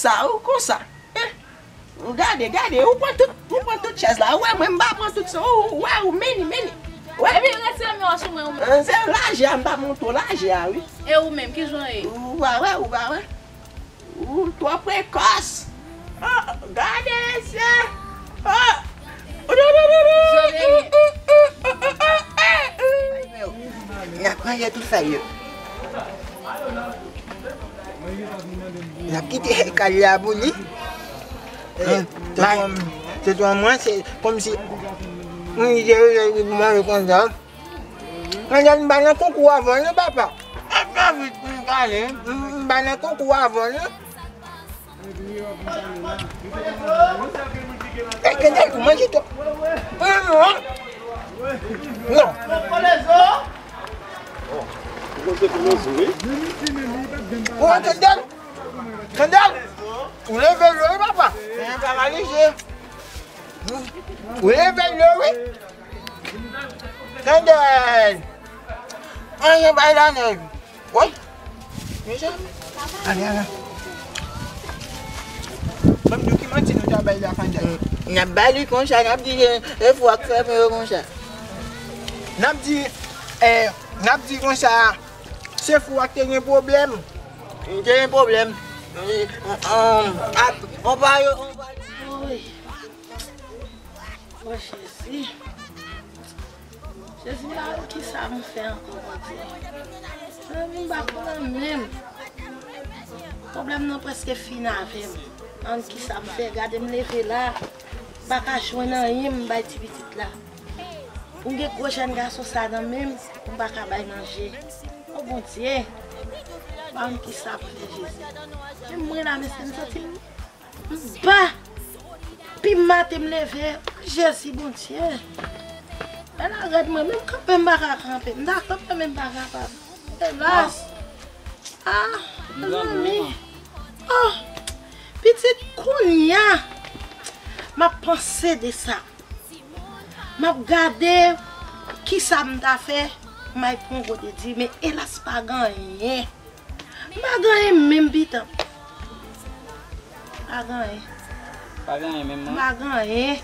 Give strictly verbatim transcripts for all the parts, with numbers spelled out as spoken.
Sa ou konsa. Eh, gade, gade, ou pran tout, ou pran tout chèz la. Ou wè mwen, m pa pran tout sa. Ou, ou wè, ou meni, meni. Ou wè? Epi retire men w sou mwen, ou menm. Eh, se lajè a, m pa montre w lajè a, wi. E ou menm, kijan w ye? Ou pa wè, ou pa wè. Ou twò prekòs. Oh, gade, mesye. Oh. N ap manje tout fèy yo. N ap kite kal la pou li. Eh, se twa, se twa mwen, se kòmsi m manje konsa. Pandan m pa nan konkou avè w non, papa. Ann vit pou m pale. M pa nan konkou avè w non. E Kendel pou manje tou. Non. Ou Kendel? Kendel? Ou leve l wi, papa. Ou leve l wi. Kendel! Anyen bay la nèg. Woy! Mezanmi. Ale, ale. Ban m di w ki manti nou ta bay la, Kendel. N ap bay li konsa, n ap di, eh, se fou ak fèmen yo konsa. N ap di, eh, n ap di konsa, se fou ak te gen pwoblèm. Te gen pwoblèm. Eh, eh, ap, on pa yo, on pa yo. Woy. O Jezi. Jezi, m pa konn kisa m fè ankò, Bondye. Mezanmi, m pa konnen menm. Pwoblèm nan prèske fin avè m. Ann, kisa m fè? Gade m leve la, m pa ka jwenn anyen m bay ti pitit la. Pou m gen gwo jèn gason sa nan men m, pou m pa ka bay manje. O Bondye, m pa konn kisa m fè, Jezi. Menm mwen la, mesye, m santi m M pa. Pi maten m leve, Jezi Bondye. Lè la rèd mwen, menm kanpe m pa ka kanpe. M ta kanpe, men m pa kapab. Elas. Ah, mezanmi. Oh, pitit, kounye a, m ap panse de sa. M ap gade kisa m ta fè, m ay pran gode di, men elas, pa gen anyen. M pa gen anyen menm, pitit. Pa gen anyen. Pa gen anyen menm, non? M pa gen anyen.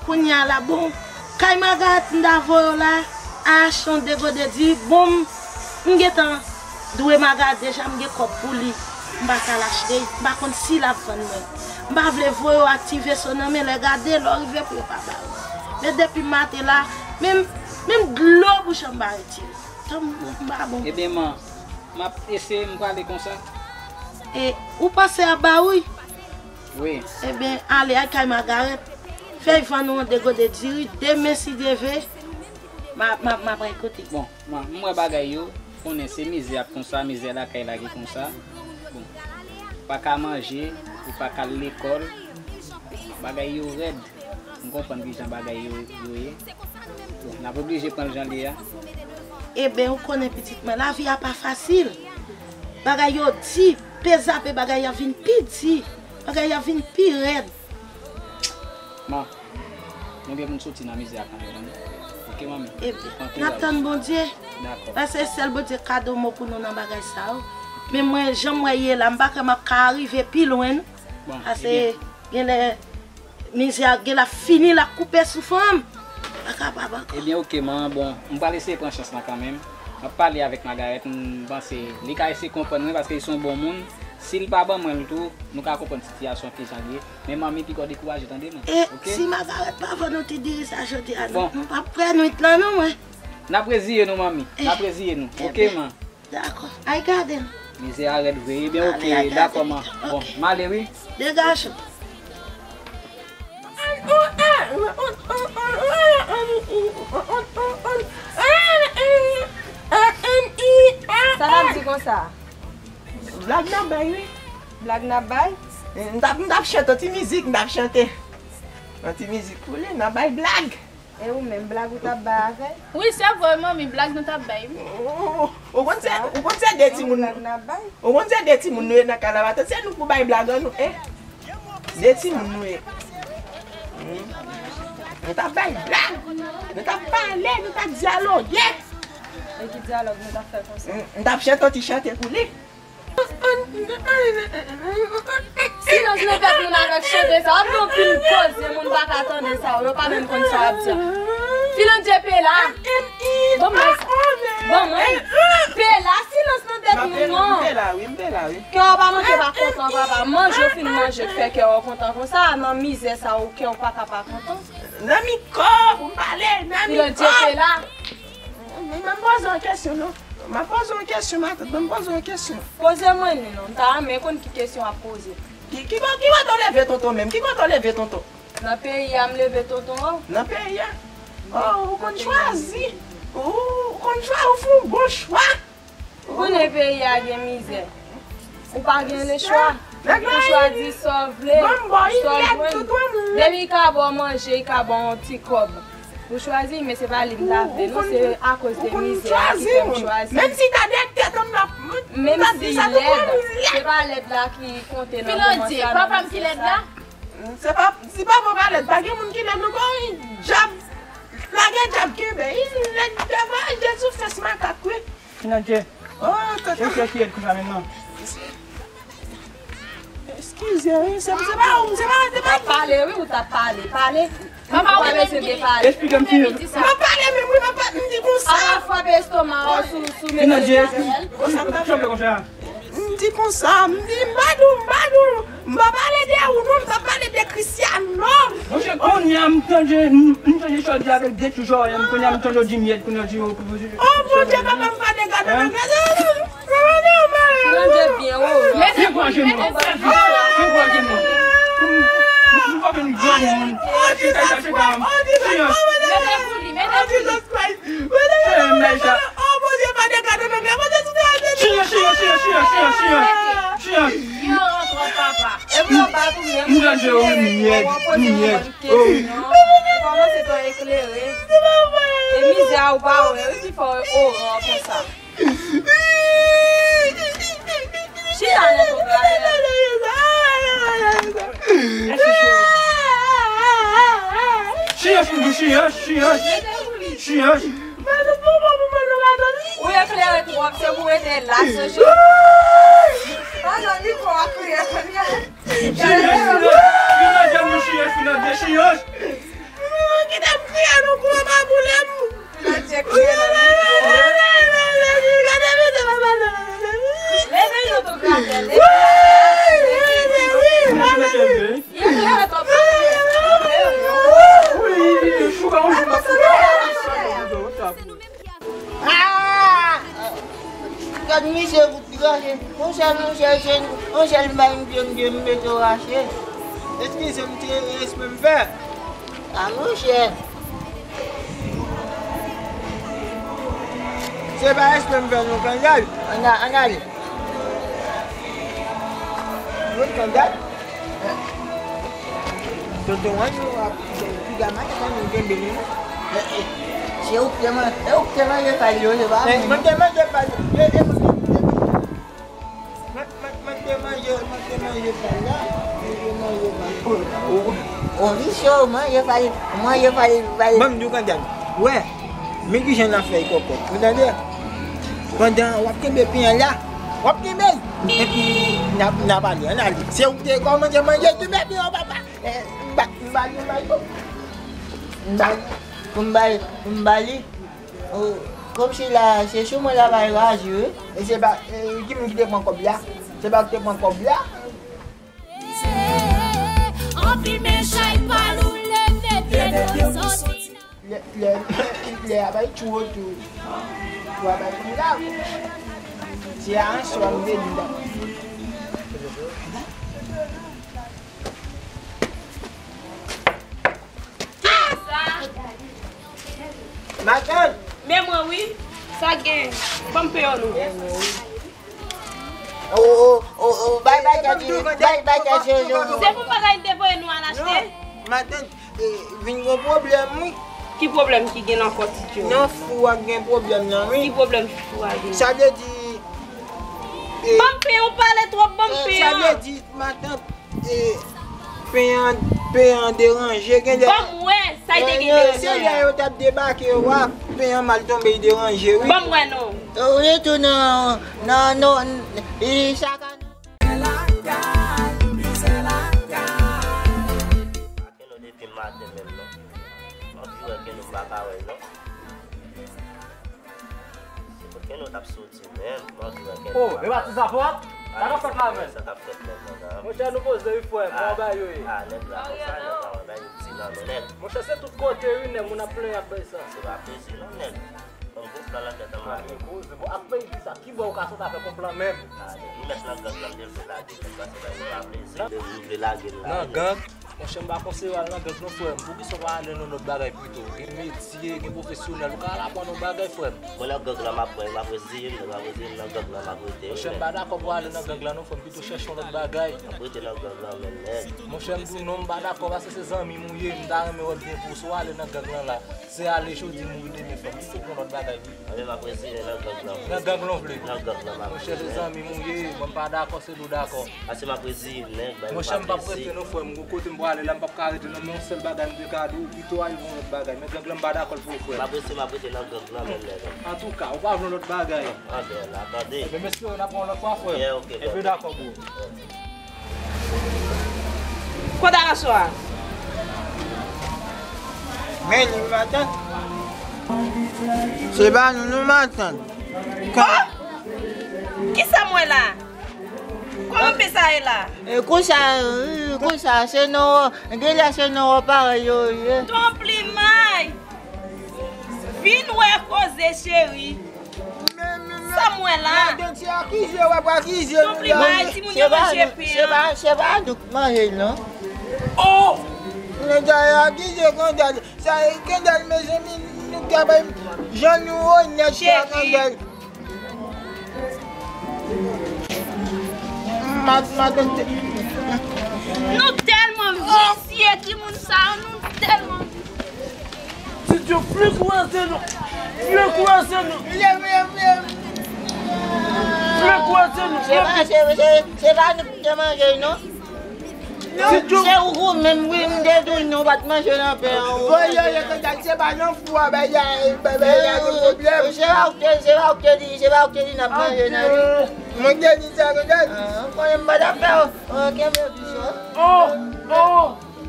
Kounye a la, bon, kay Magarèt m ta voye w la, achte yon degode diri, bon, m gentan dwe Magarèt deja, m gen kòb pou li. M pa ka al achte, m pa konn si l ap vann mwen. M pa vle voye w ak ti veso nan men, lè gade, lè w rive pou yo pa ba ou. Men depi maten la, menm, menm dlo bouch an m pa retire. Tanm m pa bon. Ebyen, man, m ap eseye, m prale konsa. E, ou panse ap ba ou? Wi. Ebyen, ale, al kay Magarèt. Fè y vann ou yon degode diri. Demen, si Dye vle, m a, m a, m ap al kote. Bon, man, m wè bagay yo, konnen se mizè ap konsa, mizè lakay la ki konsa. Bon, pa ka manje, ou pa ka al lekòl. Bagay yo rèd. M konprann kijan bagay yo, yo ye. Bon, n ap oblije pran l jan l ye a. Eben, ou konnen, pitit mwen, lavi a pa fasil. Bagay yo di, pezape bagay a vin pi di, bagay a vin pi rèd. Man, nou gen pou n soti nan mizè a kanmenm, wi. Oke, manmi? Eben, n ap tann Bondye. Dakò. Paske sèl Bondye ka do mo pou nou nan bagay sa yo. Men mwen, jan m wè ye la, m pa kwè m ap ka rive pi lwen, non. Bon, paske ebyen, genlè mizè a gen la fini, la koupe souf an m. Pa kapab ankò. Ebyen, oke, man. Bon, m pral eseye pran chans lan kanmenm. M ap pale avèk Magarèt, m panse li ka eseye konprann mwen, paske li se yon bon moun. Si l pa ban mwen l tou, nou ka konprann sitiyasyon kijan l ye. Men manmi, piko dekouraje, tande, man. E oke? Si Magarèt pa vann nou ti diri sa jodi a, non, bon, nou p ap kwè nwit lan, non, mwen. N ap reziye nou, manmi. N ap reziye nou. Oke, man. Dakò. Ay gade m. Mizè a rèd vre. Ebyen, oke, dakò, man. Bon, m ale, wi. Degaje w. Sa n ap di konsa? Blag n ap bay, wi. Blag n ap bay? M t ap, m t ap chante yon ti mizik, m t ap chante yon ti mizik pou li, n ap bay blag. E ou menm, blag ou t ap bay avè l? Wi, se vre, manmi, blag nou t ap bay, wi. Ou, ou konn se, ou konn se de timoun. Blag n ap bay. Ou konn se de timoun nou ye nan kay la, matant, se nou pou bay blag an nou, en? De timoun nou ye. Hmm. Nou t ap bay blag, nou t ap pale, nou t ap dyaloge. E ki dyalòg nou t ap fè konsa? Hmm, m t ap chante yon ti chante pou li. Silans nan tèt moun avèk chante sa. W ap gen anpil koze, moun pa ka tande sa. Yo pa menm konn sa w ap di a. Filandje pe la. Ban mwen sa. Ban mwen. Pe la, silans nan tèt moun non. M te la, wi, m te la, wi. Kè w pa manke pa kontan, papa. Manje w fin manje k fè kè w kontan konsa. Nan mizè sa, ou kè w pa ka pa kontan. Nan mikò, pou m pale, nan mikò. Filandje pe la. M, m poze yon kesyon, non. M ap poze yon kesyon, matant, ban m poze yon kesyon. Poze mwen li, non. M ta renmen konn ki kesyon w ap poze. Ki, ki, ki kote w leve tonton menm? Ki kote w leve tonton? Nan peyi a, m leve tonton an. Nan peyi a? Oh, ou konn chwazi. Ou, ou konn chwazi, ou fè yon bon chwa. Ou konnen peyi a gen mizè. Ou pa gen lechwa. Ou chwazi sa w vle, sa w jwenn. Depi l ka ba w manje, l ka ba w yon ti kòb. Ou chwazi, men se pa li m ta vle, non, se akoz de mizè a ki fè m chwazi. Menm si ta dèyè tèt an m ap, menm si lèd, se pa lèd la ki konte nan moman sa, nan mizè sa. Se pa, si papa pa lèd, pa gen moun ki lèd ankò, wi. Djab, lage djab kenbe, wi, lèd dèvan, Jezi fès makak, wi. Filandje. Oh, tata. Ou chèche èd konsa menm non. Eskize, wi, se, se pa ou, se pa, se pa. W ap pale, wi, ou t ap pale. Pale. Ou pa bezwen de pale. Esplike m si. M ap pale, men wi, m ap pale, m di konsa. Apa frape estoma w sou, sou mesye Daniel. Filandje. Sa m t ap fè konsa. M di konsa, m di, m pa di w, m pa di w, m pa pale de ou non, m t ap pale de Cristiano. Monchè, kounye a m chanje, m, m chanje chòdi avèk de chouchò, kounye a m chanje di m yèt, kounye a di yo. Oh, Bondye, papa, m pa de gade nan gade. Manje byen, oh. Dekouraje mwen. Dekouraje mwen. M, m, m pa vin granmoun. Chita, chita, chita. Mete pou li, mete pou li. Chita, chita, chita. Chita, chita, chita, chita, chita. Chita. Yo, ankò papa. E pou yo bat ou menm. M gade yo, wi, m yèd, m yèd. Ou kòmanse twò eklere. E mizè a ou pa wè, wi, ki fè w oran konsa. Chita nan tou gade. Chiyans, chiyans, chiyans, chiyans. Ou eklere twòp, se pou rete la, se chiyans. Ann, ann, li fò a kriye kounye a. Chiyans, chiyans, chiyans, chiyans. Kite m kriye, nou kou pa boule m. Filandje kriye nan mikwo. Leve non tonton Gabriel, leve. Leve non tonton Gabriel. Gad misye fout li rache. Yon sèl, yon sèl, yon sèl bay m pye m, pye m mete w rache. Eskize m, se espre m fè. A monchè. Se pa espre m fè non, kangal. Ann a-, ann ale. Yon kangal. Tonton an nou ap piga mache nan nou kenbe li. Se ou k te man-, se ou k te manje pay yo, se pa mwen. Mwen te manje pay yo. E, e, mwen te, mwen, mwen, mwen te manje, mwen te manje pay la. Mwen te manje pay. O, o, o, visye, manje pay, manje pay, pay. Ban m di w kangal. Wè, men kijan n ap fè kòkòt. Ou tande? Pandan w ap kenbe pen an la, w ap kenbe l. Epi, n ap, n ap ale, ann ale. Se ou k te kòmanse manje, kenbe pen an, papa. Eh, m ba, m ba li, m ba li. M ba li, pou m ba li, pou m ba li. Oh, kòmsi la, se sou mwen la bay raje, wi. E se pa, eh, ki moun ki te pran kòb la? Se pa ou ki te pran kòb la? Anpil men chay pa nou leve pye nou soti. Lè, lè, lè a bay tchou otou. Tchou a bay konn la. Se a answa m vin la. Matant! Men mwen wi. Sa gen? Ban m peye w non. O, o, o, o, bay, bay, bay, bay, bay, bay, bay, bay. Se pou bagay m te voye nou al achte? Non, matant, eh, vin gon pwoblèm, wi. Ki pwoblèm ki gen nan kò ti tchou? Nan fou a gen pwoblèm nan, wi. Ki pwoblèm fou a gen? Sa vle di, eh, ban m peye w pale twòp, ban m peye w. Sa vle di, matant, E, pen an, pen an deranje, gen lè. Ban m wè, sa y te gen deranje la. Se lè yo t ap debake yo a, pen an mal tonbe, y deranje, wi. Ban m wè non. Ou rete nan, nan, nan, e, chak ane. Maten menm non. M anvi wè Keno, m pa ka wè l non. Se pou Keno t ap soti menm. M anvi wè Keno. Oh, e pa ti sa pwòp? Sa k ap fèt la menm? Sa k ap fèt menm nan? Monchè, nou poze wi frè m, kòman bagay yo ye? Ah, nèg la konsa, nèg la wè bagay yo ti nan men nèg. Monchè, se tout kote wi nèg, moun ap plenyen ak bagay sa. Se pa plezi non nèg. Ban m gon plan nan tèt an mwen. Bon, ak peyi sa, ki bò ou ka sot avèk yon plan menm? Ah, li mèt nan gang lan, m te vle lage l, men pase bagay yo pa plezi. Li vle lage l la. Nan gang? Monchè, m pa konseye w al nan gang non frè m. Poukisa w pa ale nan lòt bagay pito? Gen metye, gen pwofesyonèl, ou ka al aprann yon bagay frè m. Mwen nan gang lan m ap pran, m ap reziye m, m ap reziye m nan gang lan m ap rete wi. Monchè, m pa dakò pou w ale nan gang lan non frè m, pito chèche yon lòt bagay. M ap rete nan gang lan menm nèt. Monchè, m di w non, m pa dakò paske se zanmi m ou ye, m ta renmen wè l byen pou w. Si w ale nan gang lan la, se ale jodi mouri demen frè m, pito pran lòt bagay wi. Anben m ap reziye nan gang lan. Nan gang lan w vle? Nan gang lan m ap reziye. Monchè, se zanmi m ou ye, mwen m pa dakò, se li w dakò. Pase m ap reziye nèg, bay yo pa plezi. Monchè, m p ap rete non frè m, gon kote m prale la, m p ap ka rete non, men yon sèl bagay m te ka di w, pito al yon lòt bagay, men gang lan m pa dakò l pou ou frè m. M ap rete, m ap rete nan gang lan menm nèg. Antouka, ou pa vle yon lòt bagay. Anben la, tande. Ebyen, m espere n ap wè yon lòt fwa frè m. Yeah, ok, brother. Ebyen dakò bro. Kondalasyon a. Men li matant. Se pa nou, nou matant. Oh! Kisa m wè la? Kòman pe sa ye la? E konsa, e konsa, se non, genlè se non parèy yo ye. Tonplimay! Vin wè koze cheri. Sa m wè la? Madanm se akize, w ap akize nou la. Tonplimay, timoun yo manje pen an. Se pa, se pa nou k manje l non. Oh! Kandal akize Kandal. Sa e Kandal, mezanmi, nou ka bay jan nou onèt sa Kandal. Mat, madanm te. Nou tèlman visye, timoun sa yo, nou tèlman visye. Ti Djo, fle kwaze nou. Fle kwaze nou. Fle kwaze nou. Se pa, se, se, se pa nou ki te manje non. Ti Djo. Se ou, ou menm wi, m te di w non, ou pa t manje nan pen an. Bon, yo, yo, Kandal, se pa nan fou a, bagay, bagay la gen pwoblèm. Se pa ou ki te, se pa ou ki te di, se pa ou ki te di n ap manje nan wi. Mwen te di sa, Kandal. Ah, konnen m pa t ap fè w. Oh, kenbe plis, oh. Oh, oh,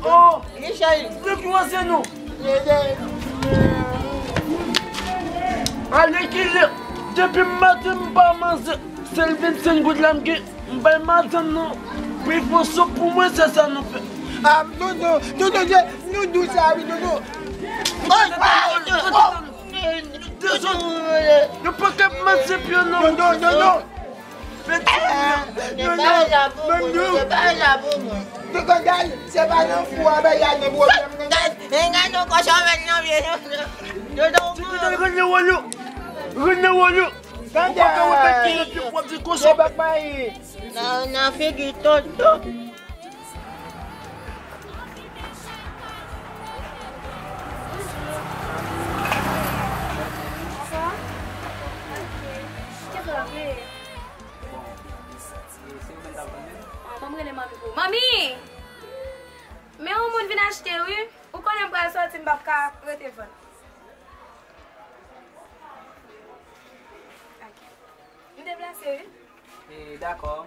oh. Richard. Fle kwaze nou. Alèkile, depi maten m pa manje, sèl vennsenk goud la m gen, m bay madanm nou, pou l fè yon soup pou mwen, se sa nou fè. Ah, tonton, tonton, nou dou sa wi, tonton. Dezòd, nou pa ka manje pye non. Non, non, non, non. Peti, non, non, non, non. Tonton Dal, se pa nan fou a bagay gen pwoblèm non. Gad, gad yon kochon vèt nan pye nou. Tonton Dal, rele wòl ou. Rele wòl ou. Ou pa ka wè bèk ki lòt ki pwòp di kochon. Nan, nan figi tonton. Bonsoir. Ok. Kisa w ap ye? Bon, e, se ou menm k ap vann menm? Ah, ban m rele manmi pou ou. Manmi! Men yon moun vin achte wi. Ou konnen m pral sòti, m p ap ka rete vann. Ok. M deplase wi. E, dakò.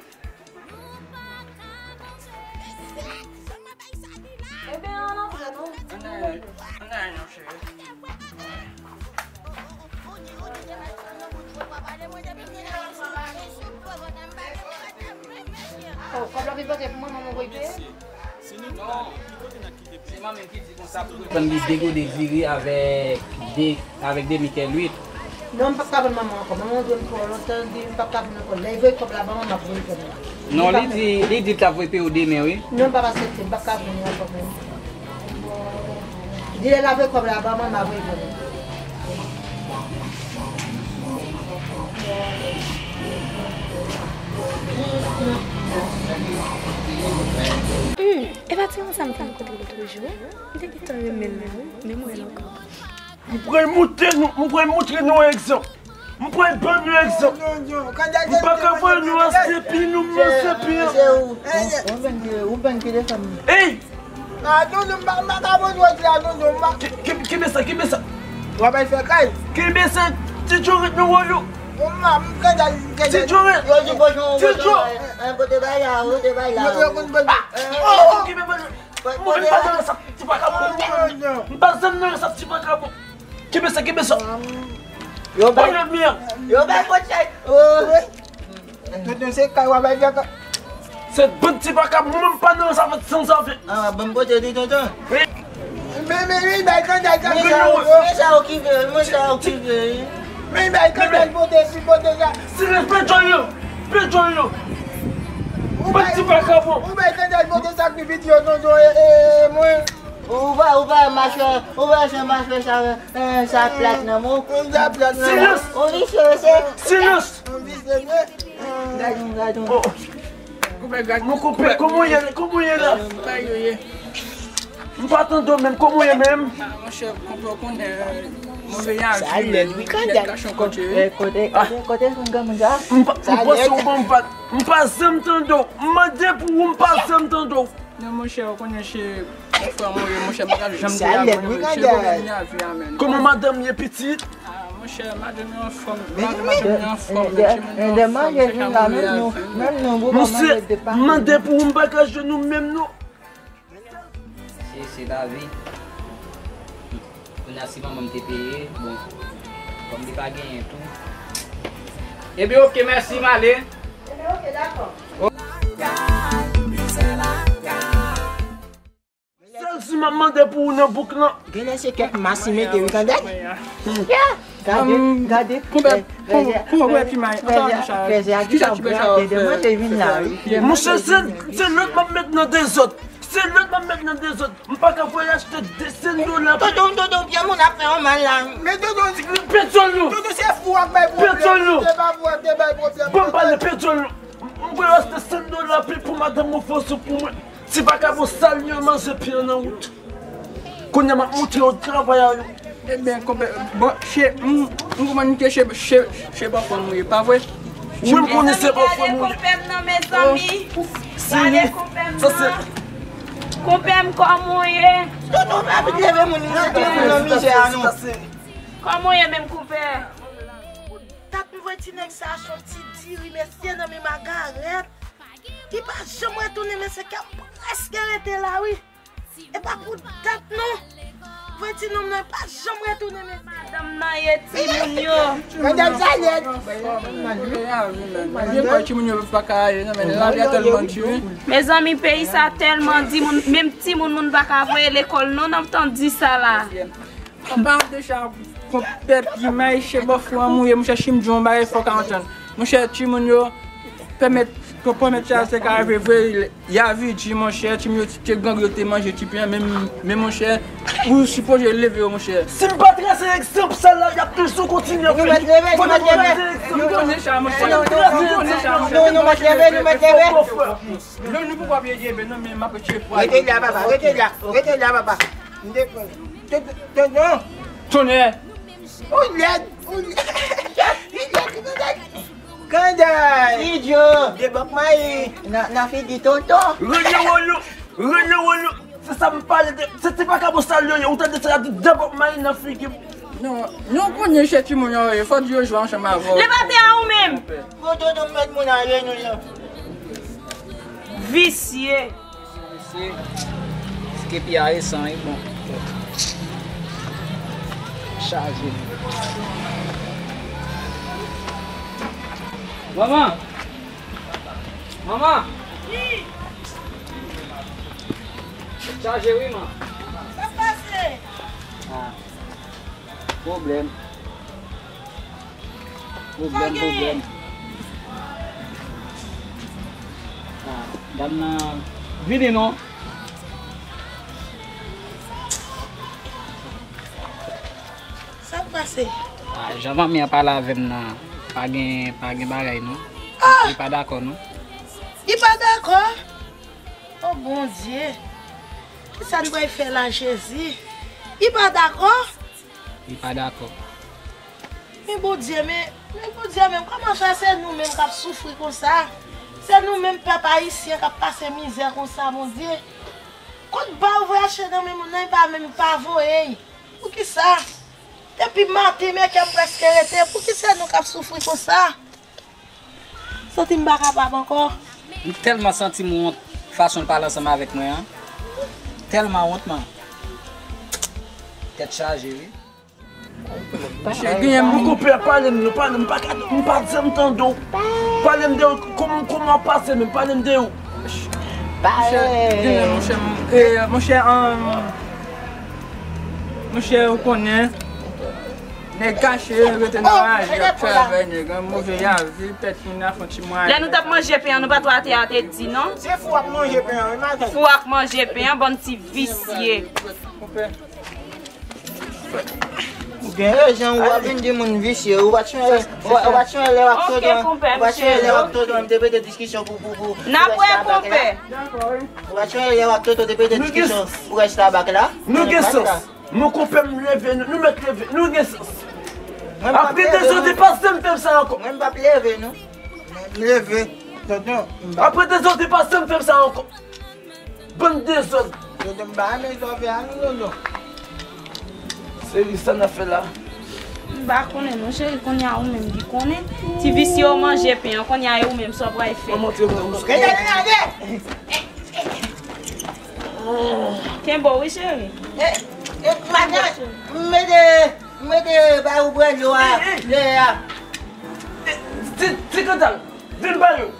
Ebyen, ann antre non. Ann al, ann al non, cheri. Oh, kòb la vin pote pou mwen, manman voye peye? Non. Se manmi ki di konsa pou... Konn li degode vire avèk de, avèk demi kè lwit. Non, m p ap ka vann manman ankò. Manman dwe m twò lontan, di m p ap ka vann ankò. Lè l voye kòb la ban mwen, m ap voye kòb la. Non, li di, li di l t ap voye peye w demen, wi. Non, m p ap aksepte, m p ap ka vann ankò menm. Di lè l ap voye kòb la ban mwen, m ap voye kòb la. Hmm, e pa ti moun sa m te rankontre lòt jou? M te gentan renmen l la wi, men m wè l ankò. M pral montre nou, m pral montre nou yon egzanp. M pral ban nou yon egzanp. M pa ka voye nou an sepi, nou men sepi an. Ou menm ki, ou menm ki desann. Ey! Ah, non, non, m pa, m pa ka voye nou an la, non, non, m pa. Ki, ki, ki men sa, ki men sa? W ap al fè kay. Ki men sa, Ti Djo ret nan wòl ou. Ti Djo ret. Yo di pote bay la, pote bay la. Yo, yo konn pote. Oh, ki men sa? Mwen menm pa nan sa ti vakabon. M pa janm nan sa ti vakabon. Kenbe sa, kenbe sa. Yo bay, yo bay kòd chay. Tonton, se kay w a bay vye kay. Se bann ti vakabon, mwen menm pa nan sa fèt san zafè. Ah, ban m pote li, tonton. Men, men, men, bay kandal sa. Men sa yo ki vle, men sa yo ki vle. Men bay kandal pote, si pote sa. Silans, pe djòl yo, pe djòl yo. Bann ti vakabon. Ou bay kandal pote sa ki vit yo, tonton, e, e, mwen. Ou pa, ou pa machwè, ou pa se machwè sa, eh, sa plat nan men w. Sa plat nan men w. Silans. Ou visye, se. Silans. Ou visye, se. Gad, gad. Oh. Koupe, gad. Mon koupe, koupe. Kòman w ye, kòman w ye la? Bay yo ye. M pa tande w menm, kòman w ye menm? Ah, monchè, kòman w konnen, euh, move ya, sa lèd, wi, nèg kandal. Kache yon kote, wi. Eh, kote, kote, kote, kote, granmoun sa? M pa, m panse w ban m pa, m pa janm tande w. M mande pou ou, m pa janm tande w. Non, monchè, ou konnen se yon frè mwen ye, monchè, m pa janm te avè l, monchè, se pwoblèm li avè a, menn. Kòman madanm ye, pitit? Ah, monchè, madanm yo anfòm, madanm yo anfòm, men timoun yo anfòm, monchè, sa move avè. Monchè, m mande pou ou, m pa ka jwenn ou menm, non. Se, se lavi. Kounye a, si manman m te peye, bon, kòm li pa genyen tou. Ebyen, oke, mèsi, m ale. Ebyen, oke, dakò. Sèl si m ap mande pou ou nan bouk lan. Genlè se kèk mas li mete, wi, tande. Ya, gade, gade. Konpè, konpè, konpè, ti may. Fèzè a gentan grate de manje vin la, wi. Monchè, se, se lòt m ap met nan dezòd. Se lòt m ap met nan dezòd. M pa ka voye achte de sen dola. Tonton, tonton, pye moun ap fè yon mal la. Men tonton, petròl yo. Tonton, se fou ak bay pwoblèm. Petròl yo. Te ba fou ak te bay pwoblèm. Bon, m pale petròl yo. M voye achte sen dola pi pou madanm mwen fè soup pou mwen. Ti vakabon sal yo manje pye nan wout. Kounye a m ap montre yo travay a yo. Ebyen, konpè, bon, se, m, m konprann ke se, se, se bòfrè m ou ye, pa vre? Wi, m konnen se bòfrè m ou ye. Gade konpè m nan, mezanmi. Gade konpè m nan. Konpè m, kòman w ye? Tonton, pa vin leve moun, leve moun nan mizè a, non. Kòman w ye menm, konpè? Dat m voye ti nèg sa a se yon ti diri, mesye, nan men magarèt. Li pa janm retounen, mesye, kè m prèske rete la, wi. E pa pou dat, non. Voye ti nonm nan, li pa janm retounen, mesye. Madanm nan ye timoun yo. Madanm sa lèd. Byen kwè timoun yo pa ka ale, non, men lavi a tèlman di, wi. Mezanmi, peyi sa tèlman di, moun, menm timoun moun pa ka voye lekòl, non, n ap tann di sa la. An paran de sa, konpè Pimay, se bòfrè m ou ye, monchè, si m di w yon bagay, fò w ka antann. Monchè, timoun yo, pèmèt, pèmèt sa, se ka rive vre, y a vidi, monchè, timoun yo te gang, yo te manje ti pen, men, men, monchè, ou sipoze leve yo, monchè. Si m pa trase egzanp sa la, y ap toujou kontinye ap fè. Nou mèt leve, nou mèt leve. Nou konnen sa, monchè. Nou konnen sa, monchè. Nou mèt leve, nou mèt leve. Non, nou poko ap leve, non, men m ap retire pwa. Rete la, papa, rete la, rete la, papa. M te pran. Te, te, te, non. Tonnè. Ou lèd, ou lèd. Li lèd, li lèd. Kanday. Idyo. De bòk mayi. Nan, nan figi tonton. Rele wolo, rele wolo. Se sa m pale de, se ti vakabon sal yo ye. Ou tande sa y ap di de bòk mayi nan figi m. Non, nou konnen se timoun yo ye. Fò di yo jwe ansanm avè w. Li pa te a ou menm. Bon, tonton, mèt moun ale, nou la. Visye. Visye. Skepi a e san, e bon. Chaje. Manman! Manman! Chaje wi, man. Sa pase? Ah. Pwoblèm. Pwoblèm, pwoblèm. Ah, dam nan vini non. Sa k pase? Ah, jan manmi an pale avè m nan, pa gen, pa gen bagay non. Ah! Li pa dakò non. Li pa dakò? Oh Bondye. Kisa n pral fè la, Jezi? Li pa dakò? Li pa dakò. Men Bondye, men, men Bondye, men kòman fè se nou menm k ap soufri konsa? Se nou menm pèp ayisyen k ap pase mizè konsa, Bondye. Kot ba ou voye achte nan men moun nan, li pa menm pa voye. Poukisa? Depi maten, men kè m prèske rete. Poukisa nou k ap soufri konsa? Santi m pa kapab ankò. M tèlman santi m wont fason l pale ansanm avèk mwen an. tèlman wont, man. Tèt chaje, wi. Monchè, genyen moun. Mon konpè, pale m non, pale m, m pa ka, m pa janm tande w. Pale m de ou, kòman, kòman w pase menm, pale m de ou. Monchè, genyen, monchè, eh, monchè, um, monchè, ou konnen, nèg kache, rete nan raje, ap travay, nèg, an move lavi, tèt moun nan fè yon ti mwayen. Lè nou t ap manje pen an, nou pa t wè atè a te di non. Se fou ak manje pen an, wi, madanm. Fou ak manje pen an, bann ti visye. Konpè. Ou gen rezon, ou ap vin di moun visye, ou pa t sonje, ou pa t sonje lè w ak tonton, ou pa t sonje lè w ak tonton te pete diskisyon pou, pou, pou, pou rès tabak la? Ou pa t sonje lè w ak tonton te pete diskisyon pou rès tabak la? Nou gen sans. Mon konpè, m leve, nou, nou mèt leve, nou gen sans. Apre dezòd, pa janm fè m sa ankò. Mwen m p ap leve, non. M leve, tonton. Apre dezòd, pa janm fè m sa ankò. Bann dezòd. Tonton, m pa renmen sa w fè a non, tonton. Cheri, sa n ap fè la? M pa konnen non, cheri, kounye a ou menm ki konnen. Ti visye yo manje pen an, kounye a e ou menm sa w pral fè? Mwen montre w nan ou. Kenbe w wi, cheri. Eh, eh, madanm, m mete, m mete ba ou bwè dlo a, lè a. Eh, ti, ti Kantal, vin ba nou.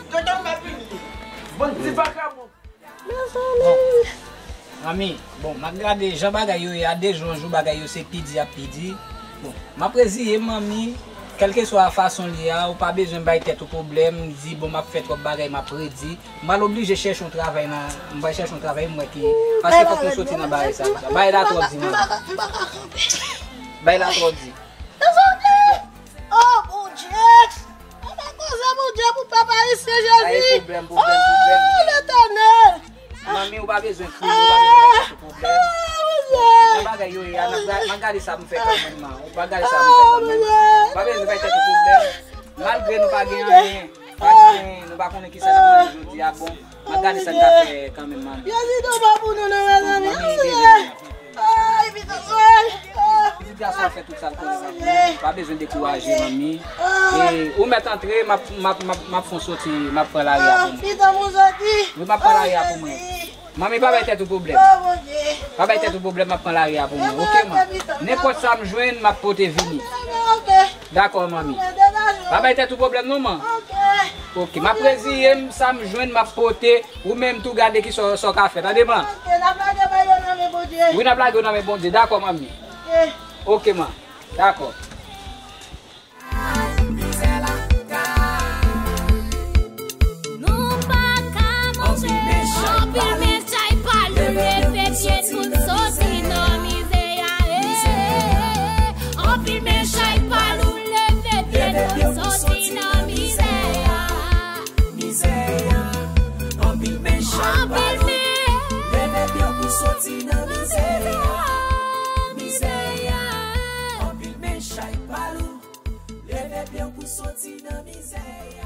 Tonton, m ap vini. Bann ti vakabon. Bon, manmi, bon, m ap gade jan bagay yo ye a, de jou an jou bagay yo se pi di ap pi di. Bon, m ap reziye m, manmi, kèlkeswa fason l ye a, ou pa bezwen bay tèt ou pwoblèm, di, bon, m ap fè twòp bagay, m ap redi. M pral oblije chèche yon travay nan, m pral chèche yon travay, m wè ki, paske fòk nou soti nan bagay sa, konsa. Bagay la twò di, manmi. Bagay la twò di. Oh, Bondye! Papa, koze Bondye pou pèp ayisyen, Jezi! Ay, pwoblèm, pwoblèm, pwoblèm. Oh, Letènèl! Manmi, ou pa bezwen kriye, ou pa bezwen bay tèt ou pwoblèm. Ah, Bondye! Jan bagay yo ye a, n ap ga-, n ap gade sa pou n fè kanmenm, man. Ou pa gade sa pou n fè kanmenm. Ou pa bezwen bay tèt ou pwoblèm. Malgre nou pa gen anyen, pa gen, nou pa konnen kisa n ap manje jodi a, bon. M ap gade sa n ka fè kanmenm, manmi. Jezi, tonbe pou nou, non, mezanmi. Manmi, bebe. Ay, pito, ay, ay. Pitit gason an fè tout sa l konnen, manmi. Pa bezwen dekouraje, manmi. E, ou mèt antre, m ap, m ap, m ap, m ap fè yon soti, m ap pran lari a pou mwen. Pito, m soti. Wi, m ap pran lari a pou mwen. Manmi, pa bay tèt ou pwoblèm. Pa bay tèt ou pwoblèm, m ap pran lari a pou mwen. Oke, man. Nenpòt sa m jwenn, m ap pote vini. Dakò, manmi. Pa bay tèt ou pwoblèm non, man. Oke, m ap reziye m, sa m jwenn, m ap pote. Ou menm tou gade ki sa, sa w ka fè. Tande, man. Wi, n ap lage w nan men Bondye. Dakò, manmi. Oke, man. Dakò. Nou pa ka manje. Anpil men chay pa nou, leve pye nou soti nan mizè a, eh. Anpil men chay pa nou, leve pye nou soti nan mizè a. Mizè a. Anpil men chay pa nou, leve pye nou soti nan mizè a. Mizè a. Anpil men chay pa nou, leve pye nou soti nan mizè a.